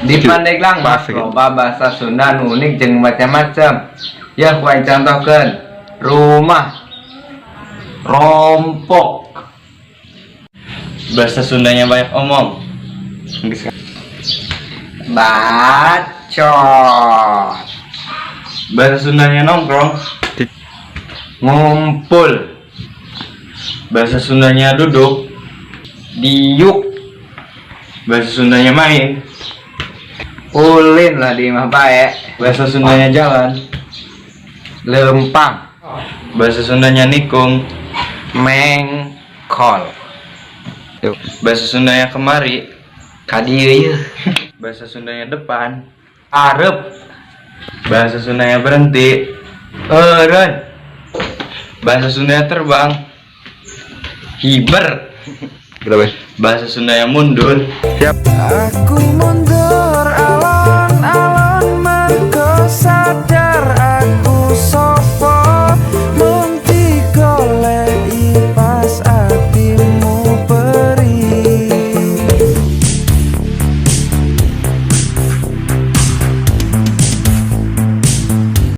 Di Pandeglang mah Pas, gitu. Loba bahasa Sunda nu unik jeung macam-macam. Ya, ku aing contohkeun. Rumah. Rompok. Bahasa Sundanya banyak omong. Bacot. Bahasa Sundanya nongkrong. Ngumpul. Bahasa Sundanya duduk. Diuk. Bahasa Sundanya main. Ulin lah di imah bae. Bahasa Sundanya jalan. Lempang. Bahasa Sundanya nikung. Mengkol. Bahasa Sundanya kemari. Ka dieu yeuh. Bahasa Sundanya depan. Arep. Bahasa Sundanya berhenti. Eureun. Bahasa Sundanya terbang. Hiber. Berapa? Bahasa Sundanya mundur. Siap. Aku mundur.